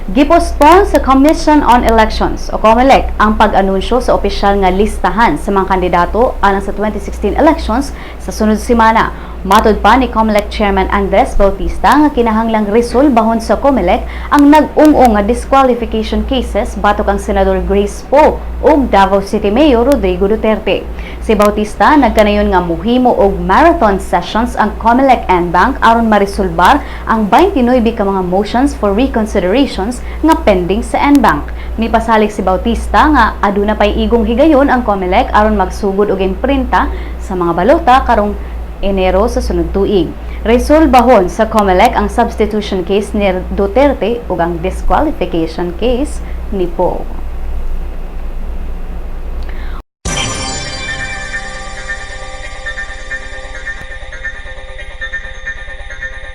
Gipospon sa Commission on Elections o COMELEC ang pag-anunsyo sa opisyal nga listahan sa mga kandidato alang sa 2016 elections sa sunod semana. Matod pa ni COMELEC Chairman Andres Bautista nga kinahanglang resolbahon sa COMELEC ang nag-ung-ung nga disqualification cases batok ang Senador Grace Poe ug Davao City Mayor Rodrigo Duterte. Si Bautista nagkanayon nga muhimo og marathon sessions ang COMELEC en banc aron maresolbar ang 29 ka mga motions for reconsiderations nga pending sa en banc. Mipasalig si Bautista nga aduna pay igong higayon ang COMELEC aron magsugod og imprinta sa mga balota karong Enero sa sunod tuig. Resolbahon sa COMELEC ang substitution case ni Duterte ug ang disqualification case ni Poe.